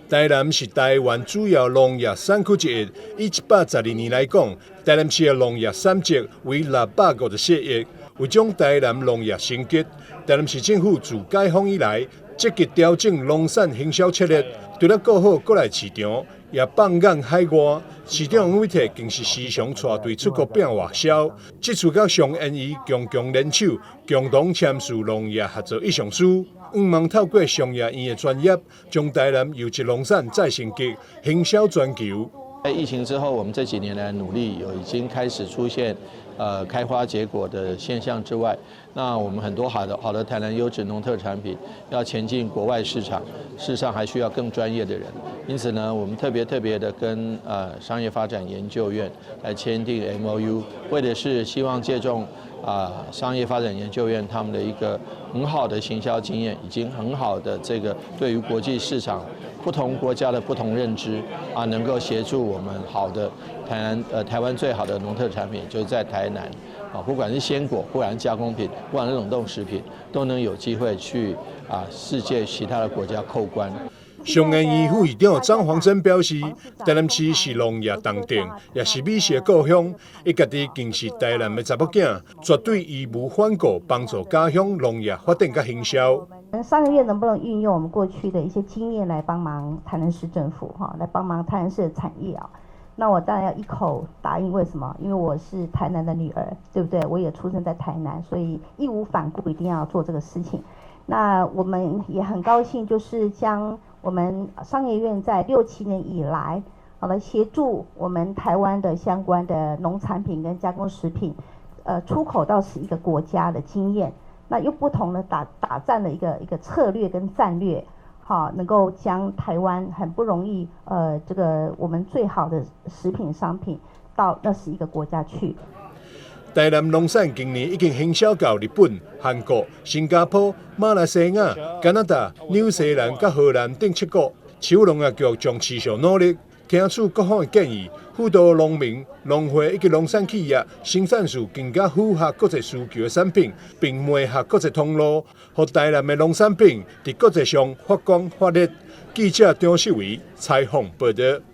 台南是台灣主要農業產區之一。以112年來講，台南市的農業產值為654億。為將台南農業升級，台南市政府自解封以來，積極調整農產行銷策略，除了顧好國內市場，也放眼海外。市長黃偉哲更是時常帶隊出國拼外銷。這次佮商研院強強聯手，共同簽署農業合作意向書，向望透過商業院的專業，將台南優質農產再升級，行銷全球。在疫情之後，我們這幾年來努力，有已經開始出現，開花結果的現象之外，那我們很多好的好的台南優質農特產品要前進國外市場，事實上還需要更專業的人。因此呢，我們特別特別的跟商業發展研究院來簽訂 MOU，為的是希望借重商業發展研究院他們的一個很好的行銷經驗，以及很好的這個對於國際市場不同國家的不同認知啊，能夠協助我們好的台灣最好的農特產品，就是在台南啊，不管是鮮果，不管是加工品，不管是冷凍食品，都能有機會去世界其他的國家叩關。商研院副院長張黃珍表示，台南市是農業重鎮，也是美食故鄉。伊家己更是台南的查某囝，絕對義無反顧幫助家鄉農業發展佮行銷。商研院能不能運用我們過去的一些經驗來幫忙台南市政府？哈，來幫忙台南市的產業啊？那我當然要一口答應。為什麼？因為我是台南的女兒，對不對？我也出生在台南，所以義無反顧一定要做這個事情。那我們也很高興，就是將我們商研院在六七年以來，好來協助我們台灣的相關的農產品跟加工食品，出口到11個國家的經驗，那用不同的打戰的一個策略跟戰略，好，能夠將台灣很不容易，這個我們最好的食品商品到那十一個國家去。台南農產今年已經行銷到日本、韓國、新加坡、馬來西亞、加拿大、紐西蘭佮荷蘭等七國。市府農業局將持續努力，聽取各方的建議，輔導農民、農會以及農產企業生產出更加符合國際需求的產品，並媒合國際通路，予台南的農產品佇國際上發光發熱。記者張世維採訪報導。